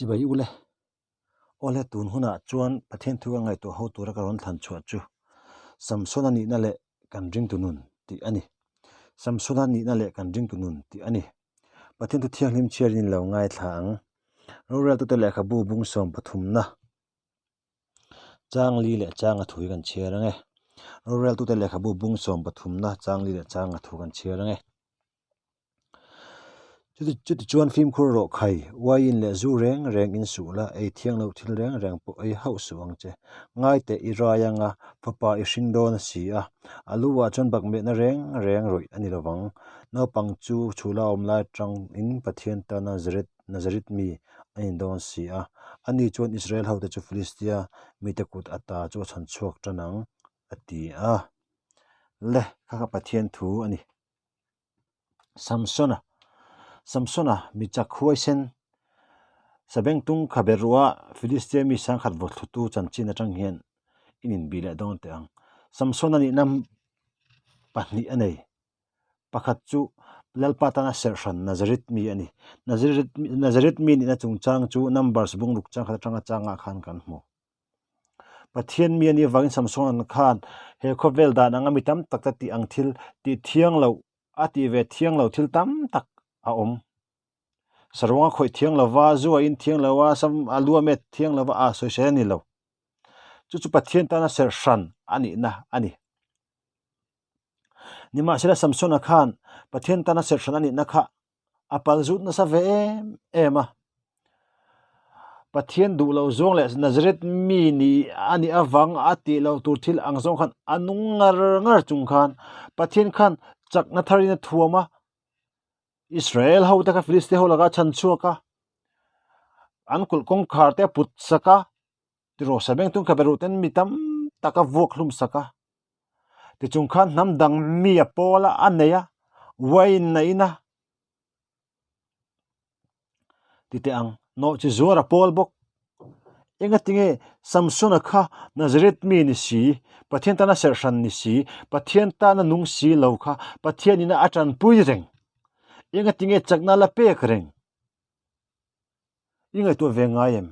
Chibai ule. Awle tun hunah chuan Pathian thu ka ngaihtuah ho tura ka rawn thlan chhuah chu Samsona nihna leh kan ringtu nun tih a ni. Samsona nihna leh kan ringtu nun tih a ni. Pathian thu thianghlim chhiarin in lo ngaithla ang. Roreltute lehkhabu bung sawm pathumna chang li leh changa thu hi kan chhiar ang e. Roreltute lehkhabu bung sawm pathumna chang li leh changa thu kan chhiar ang e. Chuti chuti chuan fimkhur rawh khai, uaiin leh zu reng reng in suh la, ei thiang loh thil reng reng pawh ei hauh suh ang che. Ngai teh i rai anga fapa i hring dawn a si a, a lu ah chuan bakmehna reng reng rawih a ni lovang. Naupang chu chhula awm lai atangin Pathian tana Zaret Nazareth mi a ni dawn si a, ani chuan Israel hote chu Filistia mite kut ata chu a chhan chhuak tan ang a ti a. Le, kha kha Pathian thu a ni. Samsona Samsona mi chak huaisen Sabengtung khabe ruah Filistia mi sangkhat vawthlutu chanchin atang hian in inbih leh dawn teh ang. Samsona nihna pahnih a nei. Pakhat chu Lalpa tana serhhran Nazareth mi a ni. Nazareth Nazareth mi nihna chungchang chu Numbers bungruk changkhat atanga changah khan kan hmu. Pathian mi a nih avangin Samson khan he khawvel dan anga mi tam tak te tih ang thil tih thiang loh a tih ve thiang lo thil tam tak a awm. Saruang a khawih thiang lova, zu a in thiang lo a, sam a lu a met thiang lova a sawisel a ni lo. Chu chu Pathian tana serh hran a nihna a ni. Nimahsela Samsona khan Pathian tana serh hran a nihna kha a pal zut nasa ve em em a. Pathian duh loh zawng leh Nazareth mi ni a nih avang a tih loh tur thil ang zawng khan a nung ngar ngar chung khan Pathian khan chakna tharin a thuam a, Israel ho te kha Filistia ho laka chhan chhuak a, an kulh kawngkhar te a put sak a, tiraw sabeng tung kha beruh ten mi tam tak a vuak hlum sak a. Tichung khan hnam dang mi a pawl a, a nei a, wine a in a ti teh ang. Nawh chi zuar a pawl bawk. Engatinge Samsona kha Nazareth mi ni si, Pathian tana serh hran ni si, Pathian tana nung si lo kha Pathianin a tanpui reng. Engatinge chakna la pek reng. I ngaihtuah ve ngai em?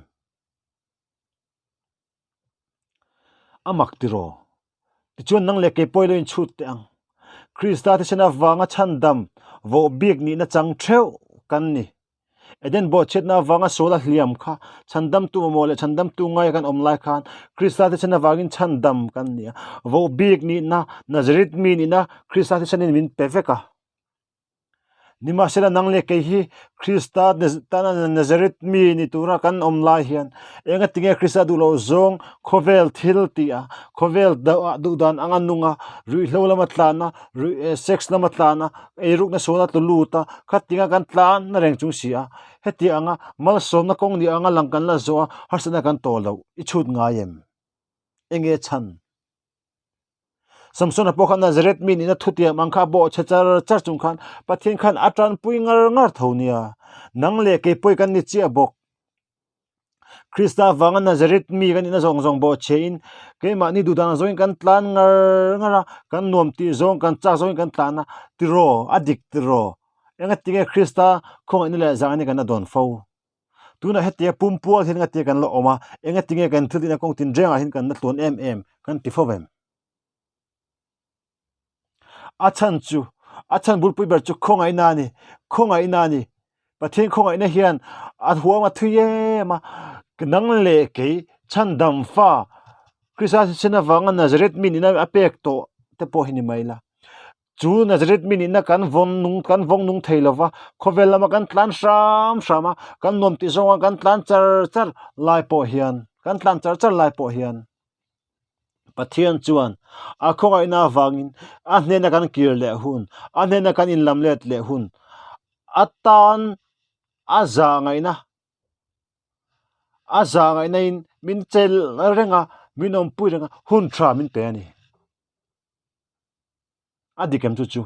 A mak tiraw? Tichuan nang leh kei pawh ilo inchhut teh ang. Krista thisen avanga chhandam vawh bik nihna chang theuh kan ni. Eden bawhchhiatna avanga sual a hliam kha chhandamtu mamawh leh chhandamtu ngaia kan awm lai khan Krista thisen avangin chhandam kan ni a. Vawh bik nihna, Nazareth mi nihna Krista thisenin min pe vek a. Nimahsela nang leh kei hi Krista tana Nazareth mi ni tura kan awm lai hian enga tinge Krista duh loh zawng khawvel thil tih a, khawvel duh dan anga nung a, ruihhlo lama tlan a, sex lama tlan a, eirukna sual a tlu lut a, khatinga kan tlan na reng chung si a, heti anga malsawmna kawng ni anga lang kan la zawh a, harsatna kan tawh loh i chhut ngai em? Enge chhan? Samsona pawh khan Nazareth mi nihna thutiam ang kha a bawh chhe char char chung khan Pathian khan a tanpui ngar ngar tho nia. Nang leh kei pawh hi kan ni chiah bawk. Krista avanga Nazareth mi kan nihna zawng zawng bawh chhe in keimahni duhdan ang zawngin kan tlan ngar ngar a, kan nuam tih zawng, kan chak zawngin kan tlan a, tiraw, a dik tiraw. Engatinge Krista khawngaihna leh zangin kan la dawn fo? Tunah hetia pumpual hian engatinge kan la awm a, engatinge kan thil tihna kawng tinrengah hian kan la tluan em em kan ti fo vem. A chhan chu, a chhan bulpui ber chu khawngaihna a ni, khawngaihna a ni. Pathian khawngaihna hian a huam a thui em a, nang leh kei chhandam fa Krista thisen avanga Nazareth mi nihna a pek tawh te pawh hi ni mai la. Chu Nazareth mi nihna kan vawn nung kan vawng nung thei lova, khawvel lama kan tlan hram hram a, kan nuam tih zawnga kan tlan char char lai pawh hian, kan tlan char char lai pawh hian Pathian chuan a khawngaihna avangin a hnena kan kir leh hun, a hnena kan inlam let leh hun atan a zah ngaihna a zah ngaihna in min chelh reng a, min awmpui reng a, hun tha min pe a ni. A dik em chu chu.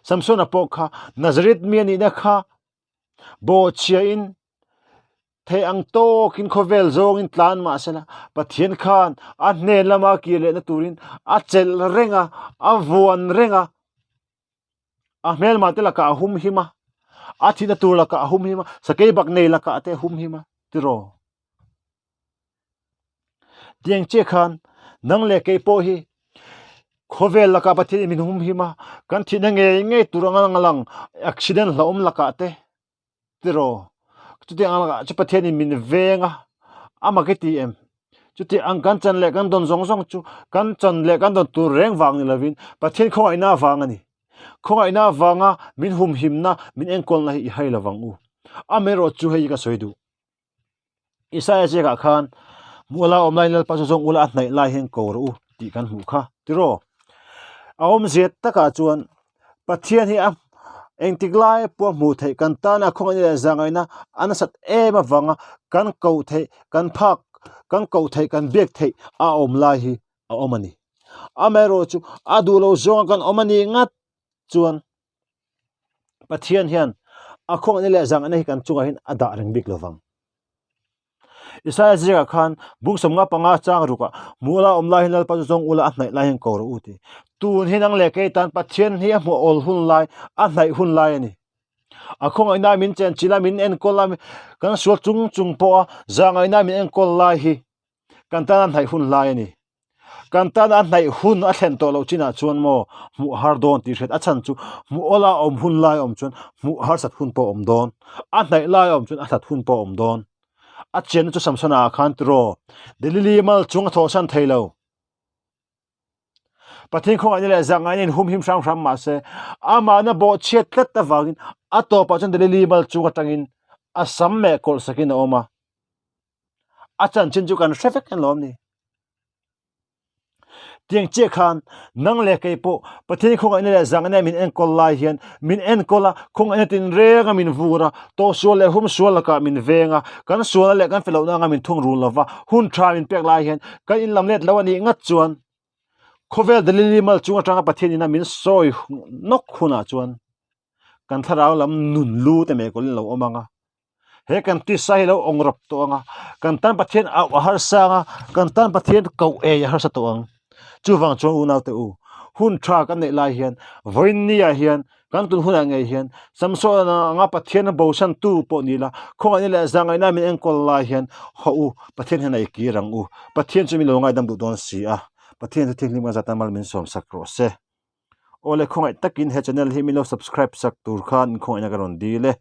Samsona pawh kha Nazareth mi a nihna kha bawhchhia in theih ang tawkin khawvel zawngin tlan mah sela Pathian khan a hnen lama kir lehna turin a chelh reng a, a vuan reng a, a hmelmah te lakah a humhim a, a thihna tur lakah a humhim a, sakei bak nei lakah te a humhim a. Tiraw? Tiang chiah khan nang leh kei pawh hi khawvel lakah Pathian in min hum him a, kan thihna ngei ngei tur anga lang lang accident hlauhawm lakah te tiraw chutiang ang lakah chu Pathian in min veng a, a mak i ti em? Chuti ang kan chan leh kan dawn zawng zawng chu kan chan leh kan dawn tur reng vang ni lovin Pathian khawngaihna avang a ni. Khawngaihna avanga min humhimna min enkawlna hi i hai lovang u. Amaherawhchu hei hi ka sawi duh. Isaia ziakah khan Muala awm laiin Lalpa chu zawng ula a hnaih lai hian ko rawh u tih kan hmuh kha tiraw. A awmzia takah chuan Pathian hi a engtik lai pawh a hmuh theih kan tana khawngaihna leh zahngaihna a nasat em avanga kan koh theih kan phak kan koh theih kan biak theih a awm lai hi a awm a ni. Amaherawhchu a duh lo zawnga kan awm a nih ngat chuan Pathian hian a khawngaihna leh zahngaihna hi kan chungah hian a dah reng bik lovang. Isaia ziakah khan bung 55 chang rukah hmuh la awm lai hian Lalpa chu zawng ula a hnaih lai hian ko rawh u ti. Tun hi nang leh kei tan Pathian hi a hmuh awl hun lai, a hnaih hun lai a ni. A khawngaihna min chenchilh a, min enkawl a, kan sual chung chung pawh a zahngaihna min enkawl lai hi kan tan a hnaih hun lai a ni. Kan tan a hnaih hun a thlen tawh loh chinah chuan maw hmuh har dawn tih hriat a chhan chu hmuh awla awm hun lai awm chuan hmuh harsat hun pawh a awm dawn. A hnaih lai awm chuan a hlat hun pawh a awm dawn. A chianna chu Samsona ah khan tiraw Delili mal chung a thawhsan thei lo. Pathian khawngaihna leh zahngaihna in humhim hrang hrang mah se amahna bawhchhiat tlat avangin a tawpah chuan Delili mal chung atangin a sam meh kawlh sakin a awm a. A chanchin chu kan hre vek en lawm ni. Tiang chiah khan nang leh kei pawh Pathian khawngaihna leh zahngaihna min enkawl lai hian min enkawl a, khawngaihna tinreng a min vur a, tawhsual leh humsual lakah min veng a, kan sualna leh kan fellohna anga min thungrul lova hun tha min pek lai hian kan inlam let lo a nih ngat chuan khawvel Dalili mal chung atanga Pathian ina min sawi nawk hunah chuan kan thlarau lam nun lu te mekawlin lo awm ang a. He kan tisa hi lo awng rawp tawh ang a, kan tan Pathian auh a harsa ang a, kan tan Pathian koh ei a harsa tawh ang. Chuvang chuan unaute u, hun tha kan neih lai hian, vawiin niah hian, kan tun hunah ngei hian, Samson anga Pathian a bosan tu pawh ni la, khawngaihna leh zahngaihna min enkawl lai hian, hawh u, Pathian hian a ei kir ang u. Pathian chu min lo ngaidam duh dawn si a, Pathian chu thianghlim kan zat a mal min sawm sak rawh se. Awle khawngaih takin he channel hi min lo subscribe sak tur khan in khawngaihna ka rawn dil e.